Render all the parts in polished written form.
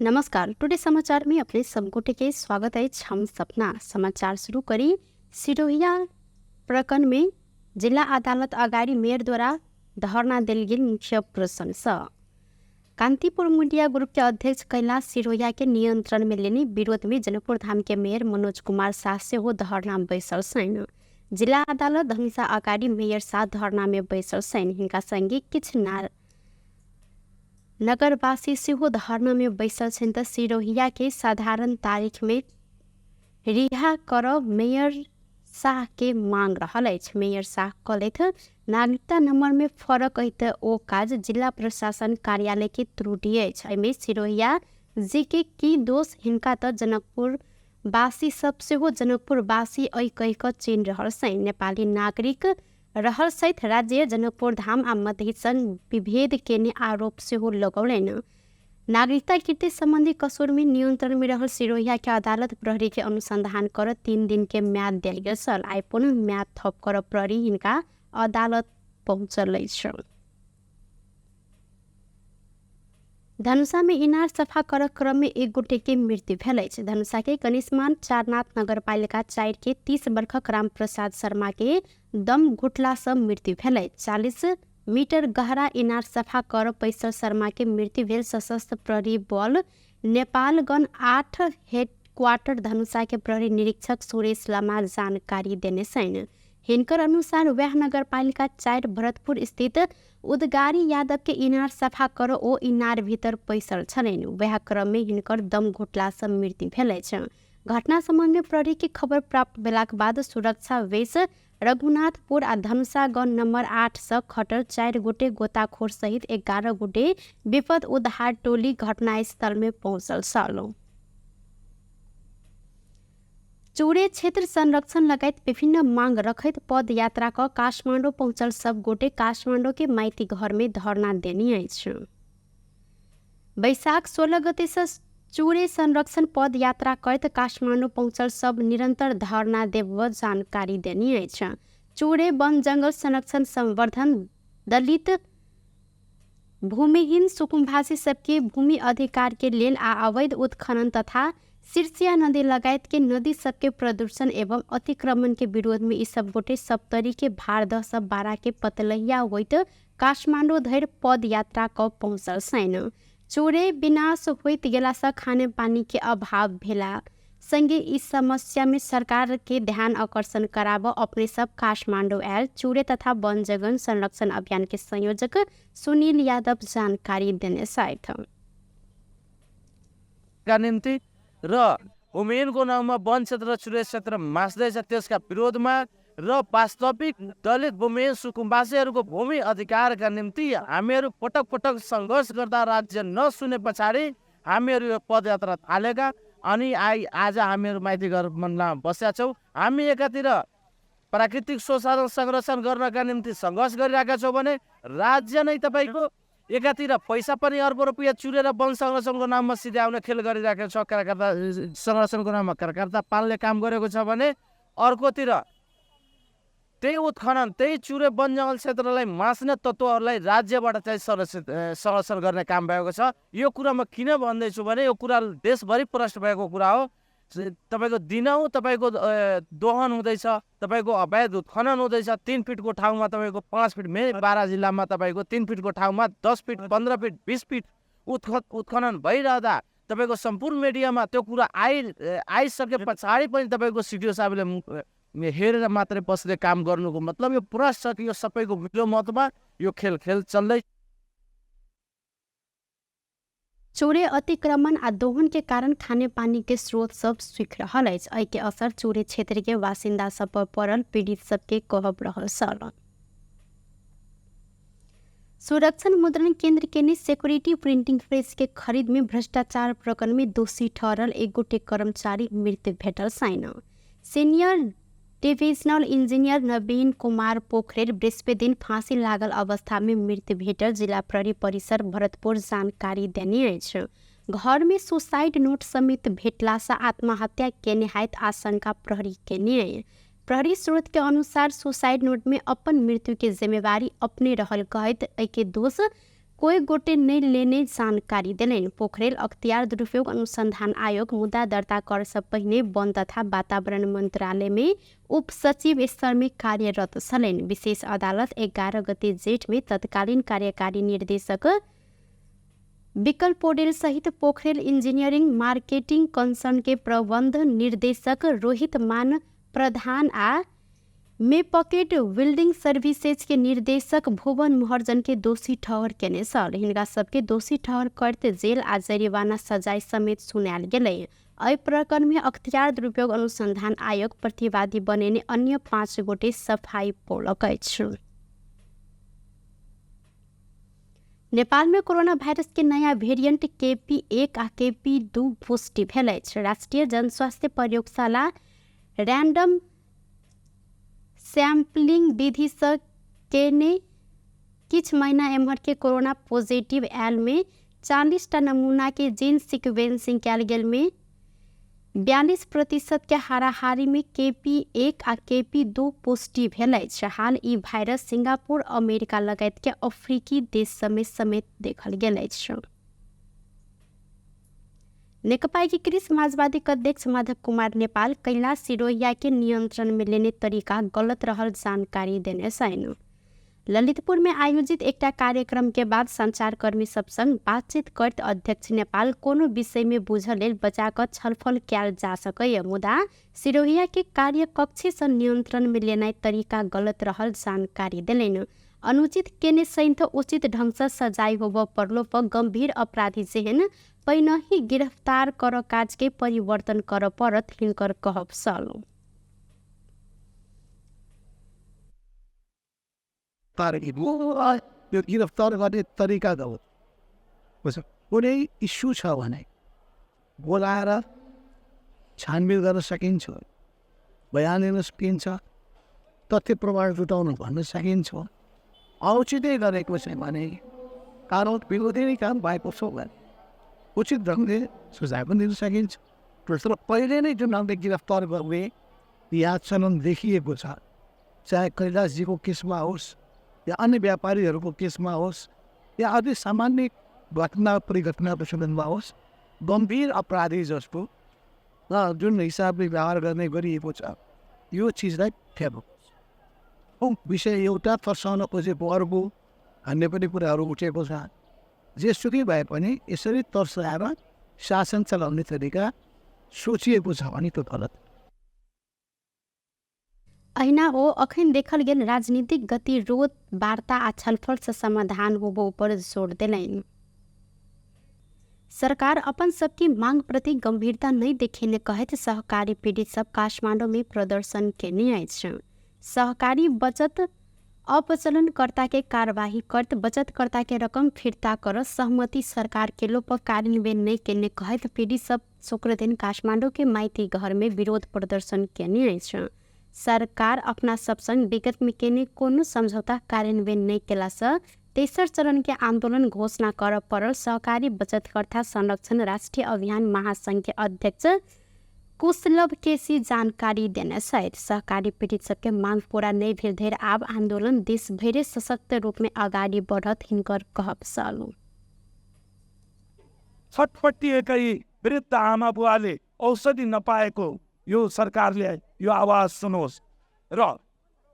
नमस्कार, टुडे समाचार में अपने सब गोटे के स्वागत अछि। हम सपना समाचार शुरू करी। सिरोहिया प्रकरण में जिला अदालत अगाडि मेयर द्वारा धरना देल गेल मुख्य प्रश्नसँ कांतिपुर मीडिया ग्रुप के अध्यक्ष कैलाश सिरोहिया के नियंत्रण में लेने विरोध में जनकपुर धाम के मेयर मनोज कुमार साह सेहो धरना बैसल छनि। जिला अदालत धनुषा अगाडि मेयर साह धरना में बैसल छनि। हिनका संगे किछु नगरवासी सेहो धरना में बैसल छनि त सिरोहिया के साधारण तारीख में रिहा करब मेयर साह के मांग रहल अछि। मेयर साह कहलथि, नागरिकता नंबर में फरक अछि त ओ काज जिला प्रशासन कार्यालय के त्रुटि अछि। एहिमे सिरोहिया जी के की दोष? हिनका त जनकपुर वासी सब सेहो जनकपुर वासी अइ कहि क चिन्ह रहल छनि। नेपाली नागरिक रहल सहित राज्य जनकपुर धाम आ मधेश संग विभेद केने आरोप सेहो लगौलनि। नागरिकता कृत्य संबंधी कसूर में नियंत्रण में रहल सिरोहिया के अदालत प्रहरी के अनुसंधान कर 3 दिन के म्याद देल गेल छल। आइ पुनः म्याद थप कर प्रहरी हिनका अदालत पहुँचल अछि। धनुषा में इनार सफा कर क्रम में एक गोटे के मृत्यु भेल अछि। धनुषा के गणेशमान चारनाथ नगरपालिका 4 के 30 वर्षक रामप्रसाद शर्मा के दम घुटला से मृत्यु भेल अछि। 40 मीटर गहरा इनार सफा कर पैसल शर्मा के मृत्यु भेल सशस्त्र प्रहरी बल नेपालगण 8 हेडक्वार्टर धनुषा के प्रहरी निरीक्षक सुरेश लामा जानकारी देने छनि। हिनकर अनुसार वैह नगरपालिका 4 भरतपुर स्थित उदगारी यादव के इनार सफा कर ओ इनार भीतर पैसल छलनि। वएह क्रम में हिनकर दम घुटला से मृत्यु भेल अछि। घटना संबंध में प्रहरी के खबर प्राप्त भेलाक बाद सुरक्षा वेश रघुनाथपुर आ धनुषा गण नंबर 8 से खटल 4 गोटे गोताखोर सहित 11 गोटे विपद उद्धार टोली घटनास्थल में पहुंचल छल। चूरे क्षेत्र संरक्षण लगायत विभिन्न मांग रखैत पद यात्रा क काठमाडौँ पहुंचल सब गोटे काठमाडौँ के माइती घर में धरना देने अछि। वैशाख 16 गते से चूरे संरक्षण पद यात्रा करैत काठमाडौँ पहुंचल सब निरंतर धरना देब जानकारी देने अछि। चूरे वन जंगल संरक्षण संवर्धन दलित भूमिहीन सुकुम्भासी सबके भूमि अधिकार के लेल आ अवैध उत्खनन तथा सिरसिया नदी लगायत के नदी सबके प्रदूषण एवं अतिक्रमण के विरोध में ई सब गोटे सप्तरी के भारदह सब 12 के पतलहिया होइत काठमाडौँ धरि पद यात्रा क पहुँचल छनि। चूरे विनाश होइत गेला से खाने पानी के अभाव भेला संगे इस समस्या में सरकार के ध्यान आकर्षण कराब अपने सब काठमाडौँ आयल चूरे तथा वन जंगल संरक्षण अभियान के संयोजक सुनील यादव जानकारी देने छथि। का निम्ति र भूमिहीनको नाममा वन क्षेत्र चुरे क्षेत्र मास्दैछ त्यसका विरोधमा र वास्तविक दलित भूमिहीन सुकुम्बासीहरूको भूमि अधिकारका निम्ति हामीहरू पटक पटक सङ्घर्ष गर्दा राज्य नसुने पछाडि हामीहरू यो पदयात्रा थालेका अनि आज हामीहरू माइतीघर मण्डलामा बसेका छौँ। हामी एकातिर प्राकृतिक शोषण संरक्षण गर्नका निम्ति सङ्घर्ष गरिरहेका छौँ भने राज्य नै तपाईँको एकातिर पैसा पनि अर्ब रुपियाँ चुरेर वन संरक्षणको नाममा सिध्याउने खेल गरिरहेको छ, कार्यकर्ता संरक्षणको नाममा कार्यकर्ता पाल्ने काम गरेको छ भने अर्कोतिर त्यही उत्खनन त्यही चुरे वन जङ्गल क्षेत्रलाई मास्ने तत्त्वहरूलाई राज्यबाट चाहिँ संरक्षण गर्ने काम भएको छ। यो कुरा म किन भन्दैछु भने यो कुरा देशभरि प्रष्ट भएको कुरा हो। तपाईँको दिनहुँ तपाईँको दोहन हुँदैछ, तपाईँको अवैध उत्खनन हुँदैछ। 3 फिटको ठाउँमा तपाईँको 5 फिट, मेरै 12 जिल्लामा तपाईँको 3 फिटको ठाउँमा 10 फिट 15 फिट 20 फिट उत्खनन भइरहँदा तपाईँको सम्पूर्ण मिडियामा त्यो कुरा आइसके पछाडि पनि तपाईँको सिडिओ साहबले हेरेर मात्रै बस्ने काम गर्नुको मतलब यो पुरा छ कि यो सबैको मिलो मतमा यो खेल खेल चल्दै। चूरे अतिक्रमण आ दोहन के कारण खाने पानी के स्रोत सब सूखि रहल अछि। एहि के असर चूरे क्षेत्र के बासिन्दा सब पर पड़ल पीड़ित सबके कहब रहल छल। सुरक्षण मुद्रण केंद्र के ने सिक्योरिटी प्रिंटिंग प्रेस के खरीद में भ्रष्टाचार प्रकरण में दोषी ठहरल एक गोटे कर्मचारी मृत्यु भेटल छनि। Senior divisional engineer Naveen Kumar Pokharel बृहस्पति दिन फांसी लागल अवस्था में मृत्यु भेटल जिला प्रहरी परिसर भरतपुर जानकारी देने अछि। घर में सुसाइड नोट समेत भेटला से आत्महत्या केने हैत आशंका प्रहरी केने अछि। प्रहरी स्रोत के अनुसार सुसाइड नोट में अपन मृत्यु के जिम्मेवारी अपने रहल कहैत एहि के दोष कोई गोटे नहि लेने जानकारी देलनि। पोखरेल अख्तियार दुरुपयोग अनुसंधान आयोग मुद्दा दर्ता कर से पहिने वन तथा वातावरण मंत्रालय में उप सचिव स्तर में कार्यरत छलनि। विशेष अदालत 11 गते जेठ में तत्कालीन कार्यकारी निर्देशक विकल पौडेल सहित पोखरेल इंजीनियरिंग मार्केटिंग कंसर्न के प्रबंध निर्देशक रोहित मान प्रधान आ मेपकेट बिल्डिंग सर्विसेज के निर्देशक भुवन महर्जन के दोषी ठहर केने छल। हिनका सबके दोषी ठहर करते जेल आ जरिवाना सजाय समेत सुनायल गेलै। एहि प्रकरण में अख्तियार दुरुपयोग अनुसंधान आयोग प्रतिवादी बनेने अन्य 5 गोटे सफाई पौलक अछि। नेपाल में कोरोना वायरस के नया वेरिएंट KP1 आ KP2 पुष्टि भेल अछि। राष्ट्रीय जनस्वास्थ्य प्रयोगशाला रैंडम सैंपलिंग विधि से केने किछ महीना एम्हर के कोरोना पॉजिटिव आयल में 40टा नमूना के जीन सिक्वेंसिंग कयल गेल में 42% के हाराहारी में KP1 आ KP2 पुष्टि भेल अछि। हाल ई वायरस सिंगापुर, अमेरिका लगायत के अफ्रीकी देश समेत समेत देखल गेल अछि। नेकपा एकीकृत समाजवादी के अध्यक्ष माधव कुमार नेपाल कैलाश सिरोहिया के नियंत्रण में लेने तरीका गलत रहल जानकारी देने छनि। ललितपुर में आयोजित एकटा कार्यक्रम के बाद संचारकर्मी सब संग बातचीत करत अध्यक्ष नेपाल कोनो विषय में बुझल लेल बचा कऽ छलफल कयल जा सकैए, मुदा सिरोहिया के कार्यकक्ष से नियंत्रण में लेनाइ तरीका गलत रहल जानकारी देलनि। अनुचित केने सहित उचित ढंग से सजाय होबऽ पड़लो पर गंभीर अपराधी जेहन पहिनहि गिरफ्तार कर काज के परिवर्तन कर पड़त हिनकर कहब छल। यो गिरफ्तार गर्ने तरिका गलत। कुनै इस्यु छ भने बोलाएर छानबिन गर्न सकिन्छ, बयान लिन सकिन्छ, तथ्य प्रमाण जुटाउन भन्न सकिन्छ। औचित्य गरेको छ भने कानुन विरोधी नै काम भएको छ भने उचित ढङ्गले सुझाव पनि दिन सकिन्छ। तर पहिले नै जुन ढङ्गले गिरफ्तार गर्ने यहाँ चलन देखिएको छ, चाहे कैलाशजीको केसमा होस् या अन्य व्यापारीहरूको केसमा होस् या अझै सामान्य घटना परिघटनाको सम्बन्धमा होस्, गम्भीर अपराधी जस्तो र जुन हिसाबले व्यवहार गर्ने गरिएको छ यो चिजलाई फेर्नुपर्छ। विषय एउटा तर्साउन खोजेको अर्को भन्ने पनि कुराहरू उठेको छ। जेसुकै भए पनि यसरी तर्साएर शासन चलाउने तरिका सोचिएको छ भने त्यो गलत। अहिना ओ अखन देखल गेल राजनीतिक गतिरोध वार्ता आ छलफल से समाधान होबो पर जोर देलनि। सरकार अपन सबकी मांग प्रति गंभीरता नहीं देखेने कहैत सहकारी पीड़ित सब काठमाडौँ में प्रदर्शन केने अछि। सहकारी बचत अपचलनकर्ता के कार्यवाही करत बचतकर्ता के रकम फिर्ता कर सहमति सरकार के लोप कार्यान्वयन नहीं केने कहैत पीड़ित सब शुक्रदिन काठमाडौँ के माइती घर में विरोध प्रदर्शन केने अछि। सरकार अपना सब संग विगत में केने कोनो समझौता कार्यान्वयन नहीं केला से तेसर चरण के आंदोलन घोषणा कर पड़ल सहकारी बचतकर्ता संरक्षण राष्ट्रीय अभियान महासंघ के अध्यक्ष कुशलभ केसी जानकारी देने छथि। सहकारी पीड़ित सबके मांग पूरा नहीं भेल धरि आब आंदोलन देशभरि सशक्त रूप में अगाडि बढ़त हिनकर कहब छल। छटपटिएकै वृद्ध आमा बुवाले औषधि नपाएको यो सरकारले यो आवाज सुनोस् र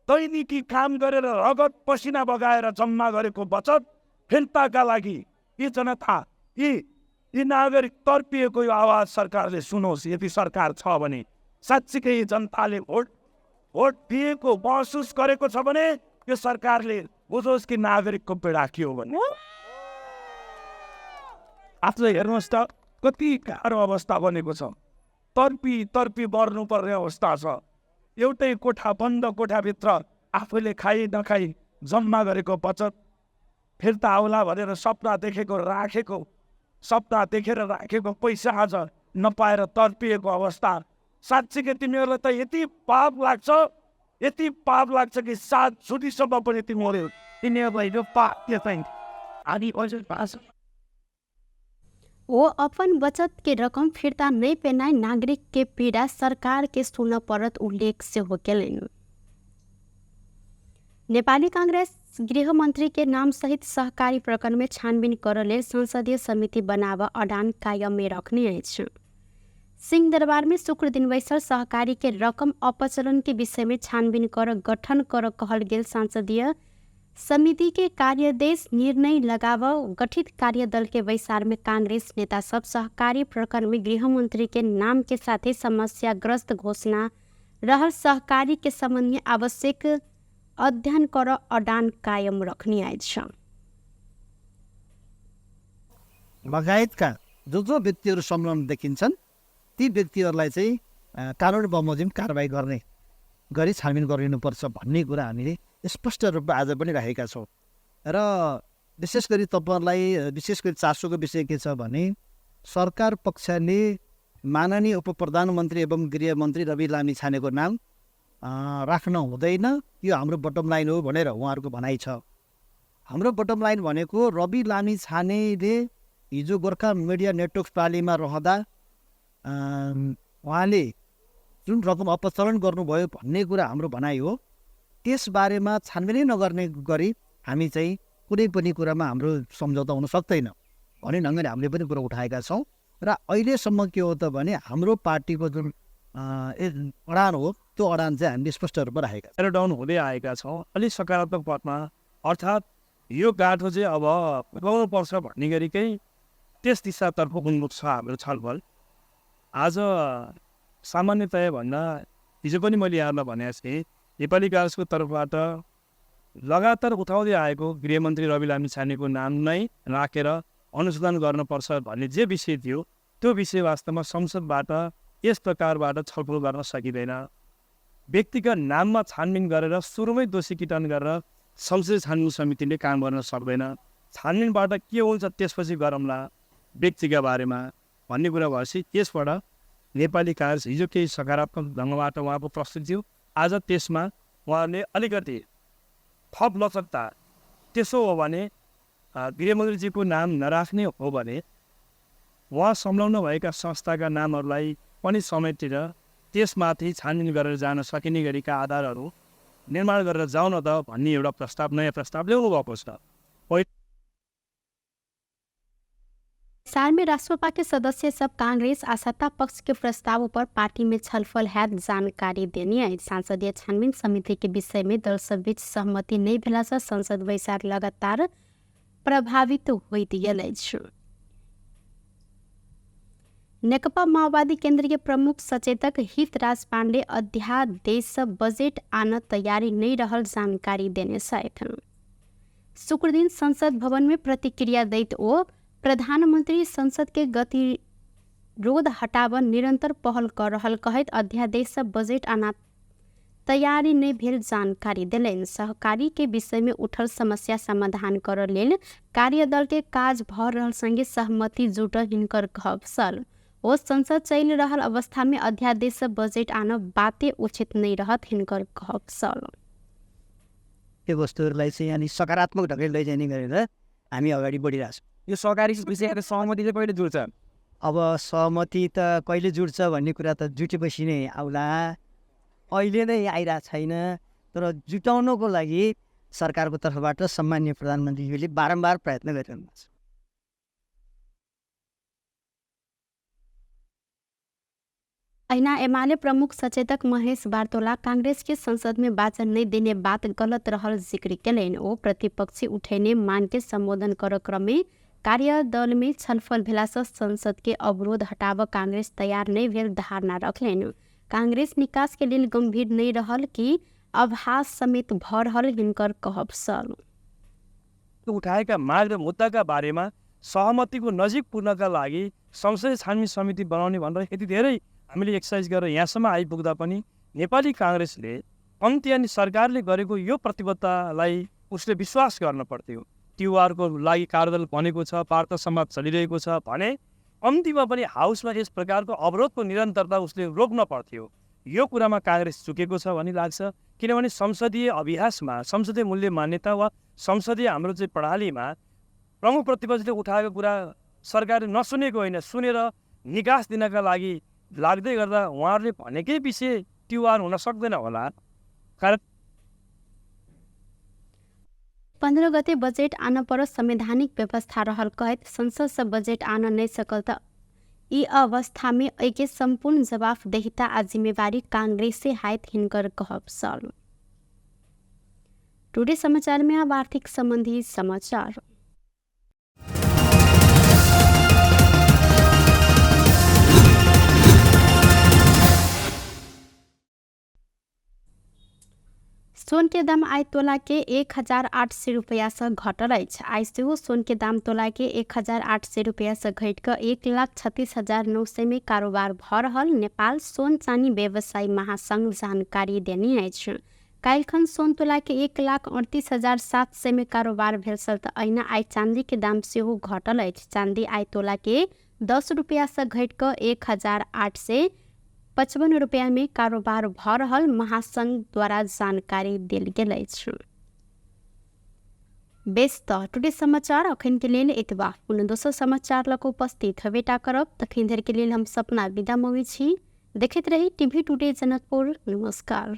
दैनिकी काम गरेर रगत पसिना बगाएर जम्मा गरेको बचत फिर्ताका लागि यी जनता यी नागरिक तर्पिएको यो आवाज सरकारले सुनोस्। यदि सरकार छ भने साँच्चीकै यी जनताले भोट दिएको महसुस गरेको छ भने यो सरकारले बुझोस् कि नागरिकको पीडा के हो भने। आफूलाई हेर्नुहोस् त कति गाह्रो अवस्था बनेको छ, तर्पी तर्पी मर्नुपर्ने अवस्था छ। एउटै कोठा बन्द कोठाभित्र आफूले खाइ नखाई जम्मा गरेको बचत फिर्ता आउला भनेर सपना देखेको राखेको सपना देखेर राखेको पैसा आज नपाएर तर्पिएको अवस्था। साँच्चीकै तिमीहरूलाई त यति पाप लाग्छ, यति पाप लाग्छ कि 7 चोटिसम्म पनि तिमीहरूलाई यो पाप चाहिँ आदि। ओ अपन बचत के रकम फिर्ता नहीं पेनाइ नागरिक के पीड़ा सरकार के सुन पड़त उल्लेख सेहो केलनि। नेपाली कांग्रेस गृहमंत्री के नाम सहित सहकारी प्रकरण में छानबीन कर लेल संसदीय समिति बनाव अडान कायम में रखने अछि। सिंहदरबार में शुक्र दिन बैसल सहकारी के रकम अपचलन के विषय में छानबीन कर गठन कर कहल गेल संसदीय समिति के कार्यदेश निर्णय लगाव गठित कार्यदल के बैसार में कांग्रेस नेता सब सहकारी प्रकरण में गृहमंत्री के नाम के साथे समस्याग्रस्त घोषणा रहल सहकारी के संबंध में आवश्यक अध्ययन कर अडान कायम रखने अछि। लगायतका जो जो व्यक्तिहरू संलग्न देखिन्छन् ती व्यक्तिहरूलाई चाहिँ कानुन बमोजिम कारवाही गर्ने गरी छानबिन गरिनुपर्छ भन्ने कुरा हामीले स्पष्ट रूपमा आज पनि राखेका छौँ। र विशेष गरी तपाईँहरूलाई विशेष गरी चासोको विषय के छ भने सरकार पक्षले माननीय उप प्रधानमन्त्री एवं गृहमन्त्री रवि लामिछानेको नाम राख्न हुँदैन, यो हाम्रो बटम लाइन हो भनेर उहाँहरूको भनाइ छ। हाम्रो बटम लाइन भनेको रवि लामिछानेले हिजो गोर्खा मिडिया नेटवर्क प्रणालीमा रहँदा उहाँले जुन रकम अपचलन गर्नुभयो भन्ने कुरा हाम्रो भनाइ हो। त्यसबारेमा छानबिनै नगर्ने गरी हामी चाहिँ कुनै पनि कुरामा हाम्रो सम्झौता हुन सक्दैन भन्ने ढङ्गले हामीले पनि कुरा उठाएका छौँ। र अहिलेसम्म के हो त भने हाम्रो पार्टीको जुन अडान हो त्यो अडान चाहिँ हामीले स्पष्ट रूपमा राखेका छौँ। डाउन हुँदै आएका छौँ अलिक सकारात्मक पथमा, अर्थात् यो गाँठो चाहिँ अब पुगाउनु पर्छ भन्ने गरिकै त्यस दिशातर्फ उन्मुख छ हाम्रो छलफल। आज सामान्यतया भन्दा हिजो पनि मैले यहाँलाई भनेको थिएँ, नेपाली काङ्ग्रेसको तर्फबाट लगातार उठाउँदै आएको गृहमन्त्री रवि लामिछानेको नाम नै राखेर अनुसन्धान गर्नुपर्छ भन्ने जे विषय थियो त्यो विषय वास्तवमा संसदबाट यस प्रकारबाट छलफल गर्न सकिँदैन। व्यक्तिगत नाममा छानबिन गरेर सुरुमै दोषी किटान गरेर संसदीय छानबिन समितिले काम गर्न सक्दैन। छानबिनबाट के हुन्छ त्यसपछि गरौँला व्यक्तिका बारेमा भन्ने कुरा भएपछि त्यसबाट नेपाली काङ्ग्रेस हिजो केही सकारात्मक ढङ्गबाट उहाँको प्रस्तुति थियो, आज त्यसमा उहाँहरूले अलिकति थप लचकता, त्यसो हो भने गृहमन्त्रीजीको नाम नराख्ने हो भने उहाँ संलग्न भएका संस्थाका नामहरूलाई पनि समेटेर त्यसमाथि छानबिन गरेर जान सकिने गरेका आधारहरू निर्माण गरेर जाउँ न त भन्ने एउटा प्रस्ताव, नयाँ प्रस्ताव ल्याउनु भएको छ। साल में रासोपा के सदस्य सब कांग्रेस आ सत्ता पक्ष के प्रस्ताव पर पार्टी में छलफल हैत जानकारी देने अछि। संसदीय छानबीन समिति के विषय में दल सब बीच सहमति नहीं भेला से संसद बैसार लगातार प्रभावित होइत गेल अछि। नेकपा माओवादी केंद्र के प्रमुख सचेतक हितराज पांडे अध्यादेश बजेट आन तैयारी नहीं रहल जानकारी देने छथि। शुक्रदिन संसद भवन में प्रतिक्रिया दैत ओ प्रधानमंत्री संसद के गतिरोध हटाव निरंतर पहल कर रहल कहैत अध्यादेश बजेट आना तैयारी नहीं भेल जानकारी देलनि। सहकारी के विषय में उठल समस्या समाधान कर लेल कार्यदल के काज भ रहल संगे सहमति जुटल हिनकर कहब छल। ओ संसद चलि रहल अवस्था में अध्यादेश बजेट आन बाते उचित नहीं रहत हिनकर कहब छल। त्यो वस्तुहरूलाई चाहिँ अनि सकारात्मक ढङ्गले लैजाने गरेर हामी अगाडि बढिरहेछौँ। यो सहकारी विषयको सहमति चाहिँ कहिले जुट्छ? अब सहमति त कहिले जुट्छ भन्ने कुरा त जुटेपछि नै आउला, अहिले नै आइरहेको छैन। तर जुटाउनको लागि सरकारको तर्फबाट सम्माननीय प्रधानमन्त्रीज्यूले बारम्बार प्रयत्न गरिरहनु भएको छ। अहिना एमाले प्रमुख सचेतक महेश बार्तोला कांग्रेस के संसद में वाचन नहीं देने बात गलत रहल जिक्र केलनि। ओ प्रतिपक्षी उठेने मांग के संबोधन कर क्रम में कार्यदल में छलफल भेला से संसद के अवरोध हटाव कांग्रेस तैयार नहीं भेल धारणा रखलनि। कांग्रेस निकास के लेल गंभीर नहीं रहल कि आभास समेत भ रहल हिनकर कहब छल। उठाएका माग र मुद्दाका बारेमा सहमतिको नजिक पुग्नका लागि संसदीय छानबिन समिति बनाउने भनेर यति धेरै हामीले एक्सर्साइज गरेर यहाँसम्म आइपुग्दा पनि नेपाली काङ्ग्रेसले कम्ती अनि सरकारले गरेको यो प्रतिबद्धतालाई उसले विश्वास गर्न पर्थ्यो। तिहारको लागि कार्यदल बनेको छ, वार्ता संवाद चलिरहेको छ भने कम्तीमा पनि हाउसमा यस प्रकारको अवरोधको निरन्तरता उसले रोक्न पर्थ्यो। यो कुरामा काङ्ग्रेस चुकेको छ भन्ने लाग्छ, किनभने संसदीय अभ्यासमा संसदीय मूल्य मान्यता वा संसदीय हाम्रो चाहिँ प्रणालीमा प्रमुख प्रतिपक्षले उठाएको कुरा सरकारले नसुनेको होइन, सुनेर निकास दिनका लागि लाग्दै गर्दा उहाँहरूले भनेकै विषय त्योहार हुन सक्दैन होला। कारण 15 गते बजेट आन पर संवैधानिक व्यवस्था रहल कहैत संसद से बजेट आन नहि सकल त ई अवस्था में एहिके सम्पूर्ण जवाफदेहिता आ जिम्मेवारी कांग्रेसे हायत हिनकर कहब छल। टुडे समाचार में अब आर्थिक संबंधी समाचार। सोन के दाम आइ तोला के 1800 रुपैया से घटल अछि। आइ सेहो सोन के दाम तोला के 1800 रुपैया से घटि कऽ 1,36,900 में कारोबार भऽ रहल नेपाल सोन चानी व्यवसायी महासंघ जानकारी देने अछि। काल्हिखन सोन तोला के 1,38,700 में कारोबार भेल छल तऽ अहिना आइ चाँदी के दाम सेहो घटल अछि। चाँदी आइ तोला के 10 रुपैया से घटि कऽ 1855 रुपैया में कारोबार भऽ रहल महासंघ द्वारा जानकारी देल गेल अछि। बेस तऽ टुडे समाचार अखन के लेल एतबा। पुनः दोसर समाचार लऽ कऽ उपस्थित हेबेटा करब। तखन धरि के लेल हम सपना विदा मङ्गै छी। देखैत रही टीवी टुडे जनकपुर। नमस्कार।